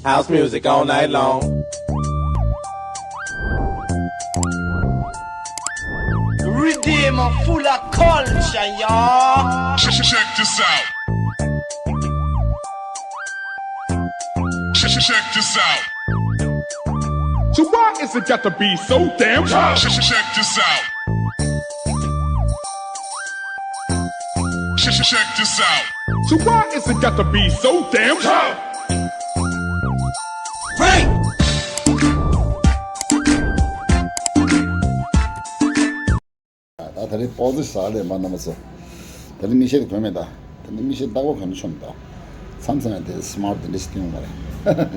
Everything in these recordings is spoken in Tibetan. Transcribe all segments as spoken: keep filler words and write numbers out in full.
House music all night long. Redeem full of culture, y'all. Check, check this out. Check, check this out. So why is it got to be so damn hard? Check, check this out. Check, check this out. So why is it got to be so damn hard? Frank! ད་ད་རེས་པོ་ཛི་ཟ་ལས་མ་རྣམ་པ་ཚོ། ད་རེས་མིག་ཤེལ་གོན་མེད་ད། ད་རེས་མིག་ཤེལ་ལྟག་པ་གོན་ནས་ཆོམ་ད། མཚམས་མཚམས་ཡང་དེ་སི་མར་དེ་འདྲ་ཞིག་བཏིང་ཡོང་བ་རེད།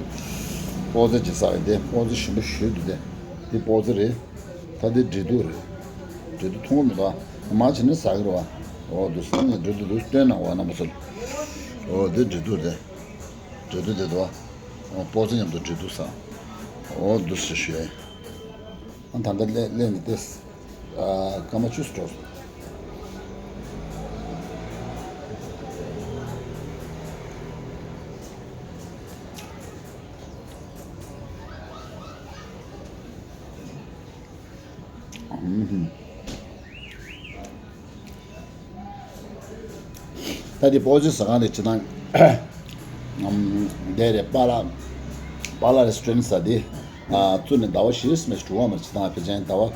པོ་ཛི་ཅིག་ཟ་བས་དེ་པོ་ཛི་ཞིམ་པོ་ཞུ་འདུག་དེ། དེ་པོ་ཛི་རེད། ད་དེ་འབྲས་ཐུག་རེད། འབྲས་ཐུག་མཐོང་གི་མེད་ད། མ་བྱས་ནས་ཟ་གི་རེད་བ། འོ་དེ་སང་ཉིན་འབྲས་ཐུག་དེ་སྟོན་གནང་བ་རྣམ་པ་ཚོ། འོ་དེ་འབྲས་ཐུག་རེད། འབྲས་ཐུག་དེ་འདུག་བ། འོ་པོ་ཛི་མཉམ་དུ་འབྲས་ཐུག་ཟ། འོ་འདུག་སེ་ཞུ་ཡ་ཡིན། ཨ་ད་ལྟ་ལས་ལས་ནི་ཏེ། ཨ་སྐར་མ་བཅུ་ཙམ་འགྲོ་སོང་། ཨུམ། ད་དེ་པོ་ཛི་ཟ་ཁང་རེད་ཅི་དང་། ཨམ། དེ་རེད་པཱ་ལགས། པཱ་ལགས་རེ་སི་ཊོ་རན་ཊི་ཟེར་དེ། ཨ་བཙུགས་ནས་ཟླ་བ་བཞི་ཙམ་ཞིག་འགྲོ་གི་མ་རེད་ཅི་དང་ཕལ་ཆེར་ཟླ་བ་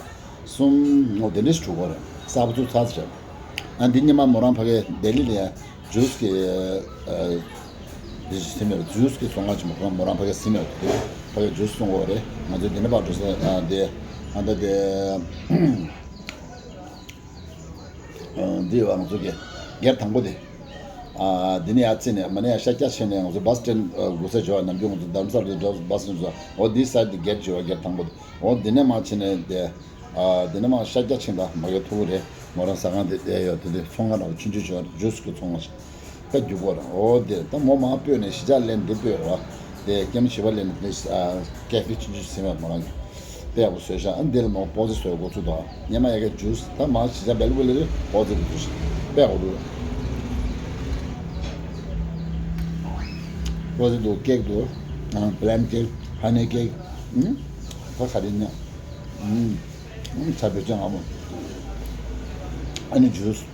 གསུམ་ངོ་དེ་འདྲ་ཞིག་འགྲོ་གི་རེད། གསར་པ་བཙུགས་ཚར་ཟེར། ཨ་འདི་ཉི་མ་མོ་རང་ཕ་གི་ལྡི་ལི་ལ་ཡ་ཇུས་ཀྱི། ཨ་འདི་ཞིག་ཟིན་མེད་ཇུས་ཀྱི་བཙོང་ང་ཅི་མོ་ཁོ་རང་མོ་རང་ཕ་གི་ཟིན་མེད་དེ་ཕ་གི་ཇུས་བཙོང་གི་རེད། ང་ཚོ་འདི་ནས་ཕར་འགྲོ་ས་ཨ་དེ་ཨ་ད་དེ། འདི་བ་ང་ཚོ་གི་སྒེར་དང་པོ་དེ། འདི་ནས་ཡར་བརྩིས་ནས་མ་ནས་ཡར་ཤར་རྒྱག་ཕྱིན་ནས་ང་ཚོ་བྷ་སི་སི་ཊེན་དགོས་ས་བྱོས། ནམ་རྒྱུན་ང་ཚོ་རྡ་རམ་ས་ལ་བྷ་སི་སི་ཊེན་བཟོ། འོ་འདི་སའི་ཌི་དེ་སྒེར་བྱོས་པ་སྒེར་དང་པོ་དེ། འོ་འདི་ནས་མར་ཕྱིན་ནས་དེ། འདི་ནས་མར་ཤར་རྒྱག་ཕྱིན་ད་མ་གི་ཐུག་རེད། མོ་རང་ཟ་ཁང་དེ་བསྡད་ཡོད་དེ་དེ་ཚོང་ཁང་ནང་ཆུང་ཆུང་བྱོས། ཇུས་ཀྱི་ཚོང་ཁང་ཞིག་ད་རྒྱུག་པོ་རེད། འོ་དེ་ད་མོ་མ་སྤོས་ནས་གཞིས་ཆགས་ལེན་འདི་སྤོས་རེད་བ། དེ་ཀེམ་བྱིས་པ་ལེན་ནས་ཀེ་ཧྥེ་ཆུང་ཆུང་ཟིན་པ་མོ་རང་གི་དཔེ་ཡག་པོ་བཟོས་ཤག་ཨ་འདི་ལ་མོ་པོ་ཙི་བཟོས་འགོ་ཚུགས་དང་། སྙེ་མ་ཡ་གི་ཇུས་ད་མ་གཞིས་ཆགས་སྦེལ་ཀོབ་ལ་རེད། པོ་ཙི་གི་ཇུས་དཔེ་ཡག་པོ་འདུག་པོ་ཙི་འདུག་ཀེག་འདུག་ཨ་པི་ལམ་ཀེག་ཧ་ནི་ཀེག་ཨུམ་ད་ག་རེ་ཉོ། ཨུམ་ཨུམ་ཚ་བོད་ཅན་ཨ་མོ། ཨ་ནི་ཇུས།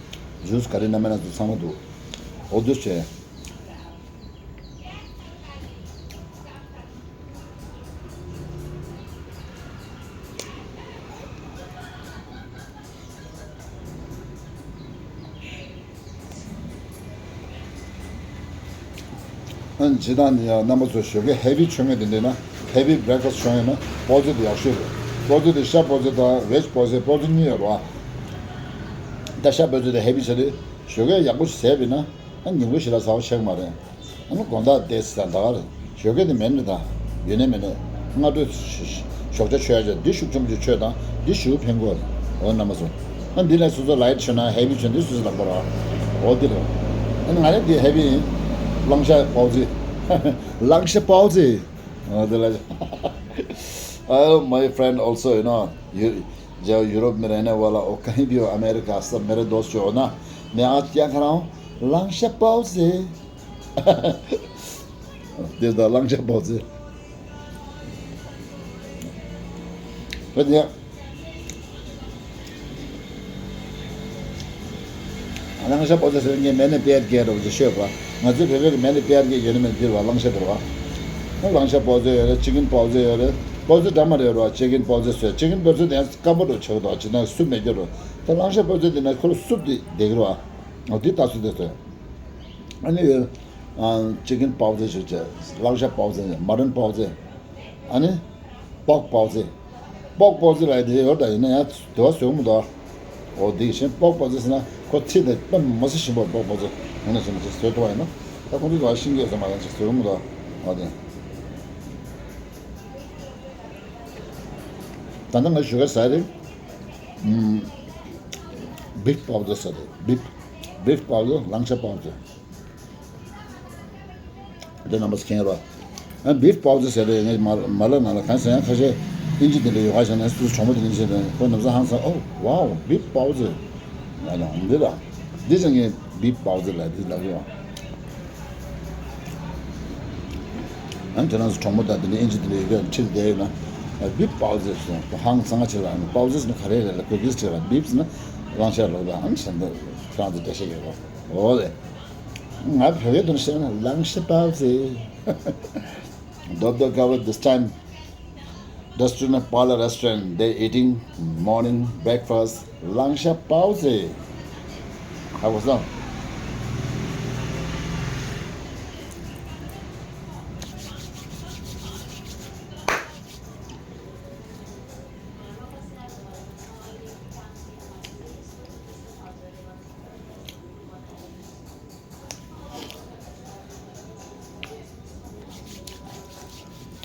ཇུས་ག་རེ་ན་མེད་ན་ཚོ་ཚང་མ་འདུག་འོ་འདུག་བྱས། ཨ་ཇི་ལྟར་ནི་ཡང་རྣམ་པ་ཚོ་ཞོགས་ཀས་ཧེ་བི་མཆོད་མེ་དེ་འདྲ་ན་ཧེ་བི་བྷི་རེག་ཕ་སི་མཆོད་ཡོད་ན་པོ་ཙི་དེ་ཡག་ཤོས་རེད། པོ་ཙི་དེ་ཤ་པོ་ཙི་དང་ཝེ་ཇི་པོ་ཙི་པོ་ཙི་གཉིས་ཡོད་རེད་བ། ད་ཤ་པོ་ཙི་དེ་ཧེ་བི་བྱས་ཏེ་ཞོགས་ཀས་ཡག་པོ་ཞིག་བཟས་པ་ཡིན་ན་ཨ་ཉིན་གུང་ཞིག་ལ་ཟ་བ་ཆགས་མ་རེད། ཨ་ནི་དགོང་དག་བསྡད་ཟེར་དང་ད་ག་རེད། ཞོགས་ཀས་དེ་མེད་ནི་དང་ཡོད་ནི་མེད་ནི། སྔ་དྲོ་ཞོགས་ཇ་མཆོད་ཡ་ཅིག་འདི་ཤུགས་ཆེན་པོ་ཅིག་མཆོད་དང་འདི་ཞུ་ཕན་གོ་རེད། འོ་རྣམ་པ་ཚོ། ཨ་འདི་ལ་སོ་སོ་ལའིཊ་མཆོད་ན་ཧེ་བི་མཆོད་འདི་སོ་སོ་ལ་གོ་ར། འོ་འདི་རེད། ཨ་ནི་ང་རེ་འདི་ཧེ་བི་ཡིན། གླང་ཤ་པའོ་ཙི། གླང་ཤ་པའོ་ཙི། འོ་འདི་ལ། Oh, my friend also, you know, you, जो यूरोप में रहने वाला, वो कहीं भी हो, अमेरिका, सब मेरे दोस्त जो हो ना, मैं आज क्या खा रहा हूँ? लांग शपाओ से। དེ་ད་གླང་ཤ་པའོ་ཙི། བུ་དེ། གླང་ཤ་པའོ་ཙི་ཟེར་ངས་མེ་ནི་པེར་གེ་རོགས་ཀྱི་ཤོད་པ། ང་ཚོའི་བོད་བོད་ཀྱི་མེ་ནི་པེར་གེ་ཡོད་ནི་མེད་འདིར་བ་གླང་ཤ་དེར་བ། གླང་ཤ་པའོ་ཙི་ཡོད་རེད། ཅི་ཀིན་པའོ་ཙི་ཡོད་རེད། པའོ་ཙི་འདྲ་མ་རེད་རོ། ཅི་ཀིན་པའོ་ཙི་ཟེར། ཅི་ཀིན་པའོ་ཙི་དེ་སྐམ་པོ་རུ་ཆགས་འདུག་ཅི་ན་སུབ་མེད་རྒྱུ་རུ། ད་གླང་ཤ་པའོ་ཙི་དེ་ན་ཁོ་རུ་སུབ་དེ་བསྡད་ཀྱི་རོ། འོ་འདི་ལྟ་སུ་དེ་ཟེར། ཨ་ནི། ཅི་ཀིན་པའོ་ཙི་ཞིག་བྱས། གླང་ཤ་པའོ་ཙི། མ་ཊན་པའོ་ཙི། ཨ་ནི། པོག་པའོ་ཙི། པོག་པའོ་ཙི་ལ་དེ་ཡོད་ད་ཡིན་ན་ཡང་དེ་བ་བཟོས་མི་འདུག་འོ་དེ་བཞིན་པོག་པའོ་ཙི་ཟེར་ན་ཁོ་ཚིག་དེ་དཔེ་མི་སྲིད་ཞིམ་པོ་པོག་པའོ་ཙི། ཡིན་ན་ཞིམ་པོ་ཅིག་བཟོས་ཐུབ་པ་ཡིན་ན། ད་ཁོང་ཚོ་དེ་བ་ཤིང་སྐྱེས་ཟེར་མ་ཡང་ཅིག་བཟོས་མི་འདུག་འོ་དེ། ད་ནི་ང་ཞུ་ག་ཟ་རེད། ཨུམ། བིབ་པའོ་ཙི་ཟ་རེད། བིབ། བིབ་པའོ་ཙི། གླང་ཤ་པའོ་ཙི། དེ་རྣམ་པ་མཁྱེན་རོགས། ཨ་བིབ་པའོ་ཙི་ཟེར་རེད། ངས་མ་མ་ལ་ན་ལ་གང་ཟེར་ཡང་ཁ་ཤས་ཨིན་ཇི་དེ་འདྲ་ཡོད་ཁ་ཤས་ནས་སུ་གྲོང་པ་དེ་ནས་བཤད་དེ་ཁོ་ནམ་ས་ཧང་སང་། ཨོ་ཝའོ་བིབ་པའོ་ཙི། ང་ལ་འདི་ལ་འདི་ཟེར་ངས་བིབ་པའོ་ཙི་ལ་འདི་ལབ་ཡོང་། ཨ་ནི་དེ་རང་ཚོ་གྲོགས་མོ་དང་དེ་འདྲ་ཨིན་ཇི་དེ་འདྲ་ཡོད་ཀྱང་ཁྲིད་བསྡད་ཡོད་ན། བིབ་པའོ་ཟེར་སོང་། ཧང་སང་ང་ཆེ་ལ་ཨ་ནི་པའོ་ཟེར་ནི་ག་རེ་རེད་ལ། གོ་གིས་ཁྲིད་ལ་བིབ་ཟེར་ན་གླང་ཤ་ལོག་ལ། ཨ་ནི་ཤ་འདི་ཁྱེད་རང་ཚོ་འགྲེལ་བཤད་བྱེད་རོགས། འོ་ལེ། ང་བོད་སྐད་དུ་བཤད་ན་གླང་ཤ་པའོ་ཟེར། Dop Dop Kawa, this time, Dustin Parlor Restaurant, they eating morning breakfast, langsha pause. How was that?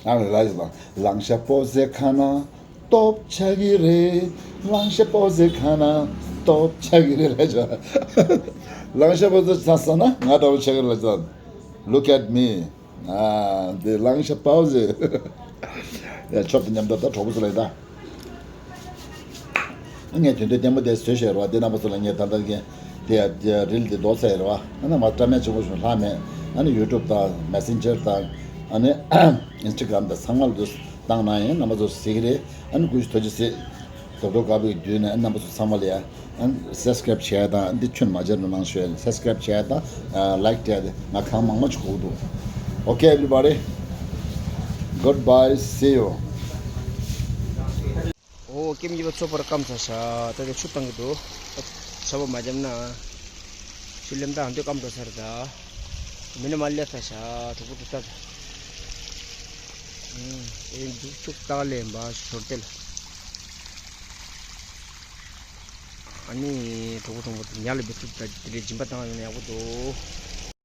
ཨ་ལ་ལ་ལ་ལང་ཤ་པོ་ཟེ་ཁ་ན་སྟོབས་ཆགས་ཀྱི་རེད། ལང་ཤ་པོ་ཟེ་ཁ་ན་སྟོབས་ཆགས་ཀྱི་རེད་ལ་ཇ། ལང་ཤ་པོ་ཟེ་ས་ས་ན་ང་འདྲ་བོ་ཆགས་ཀྱི་རེད་ལ་ཇ། Look at me. ཨ་འདི་ལང་ཤ་པོ་ཟེ། ཡ་ཆོབ་ཏུ་མཉམ་དུ་ད་གྲོགས་པོ་ཚོ་ལ་ཡིན་ད། ངས་དོན་དུ་ལྟད་མོ་དེ་བཟོས་བཞག་རེད་བ། དེ་རྣམ་པ་ཚོ་ལ་ངས་ད་ལྟ་གི་དེ་རིལ་དེ་ལྡོག་ཚར་ཡོད་རེད་བ། ཨ་ནི་མ་སྤྲ་མེད་ཆེན་པོ་ཞིག་ལྷག་མེད། ཨ་ནི་ཡུ་ཊུབ་དང་མེ་སེན་ཇར་དང་ཨ་ནི་ཨིན་སི་ཊ་གྷ་རམ་དང་ཚང་མ་ལ་དུ་བཏང་གནང་ཡིན། རྣམ་པ་ཚོ་གཟིགས་ཀྱི་རེད། ཨ་ནི་ཀུ་ཤུ་ཐུགས་རྗེ་ཆེ། རྡོག་རྡོག་དཀར་པོའི་མདུན་ནས་ཨ་ནི་རྣམ་པ་ཚོ་ཚང་མ་ལ་ཡ་ཨ་ནི་སབ་སི་ཀ་རེབ་བྱས་དང་། འདི་ཁྱོན་མ་བྱས་ན་གནང་ཞུ་ཡ། སབ་སི་ཀ་རེབ་བྱས་དང་ལའིཀ་སྤྲད་དེ་ང་གང་མང་མང་ཅིག་གོ་གི་འདུག Okay, everybody. Goodbye. See you. ཨོ་ཀེམ་གཉིས་པ་ཚོ་བར་སྐམ་ཚར་ཤག་ད་ལྟ་ཆུ་བཏང་གི་འདུག་ཚ་བ་མ་འཇམ་ན། ཆུ་ལེམ་ད་འདོད་སྐམ་འགྲོ་ཚར་ད། མི་ནི་མ་ལེ་ཚར་ཤག་གྲོགས་པོ་དུ་ལྟ། ཨེ་འདུག་ཆུ་བཏང་ལེ་འབའ་ཞོར་ཏེ་ལ། ཨ་ནི་གྲོགས་པོ་གྲོགས་པོ་དུ་ཉ་ལ་བེད་ཐུབ་ད་དེ་འདྲའི་སྦྱིན་པ་བཏང་ཡོང་ན་ཡག་པོ་འདུག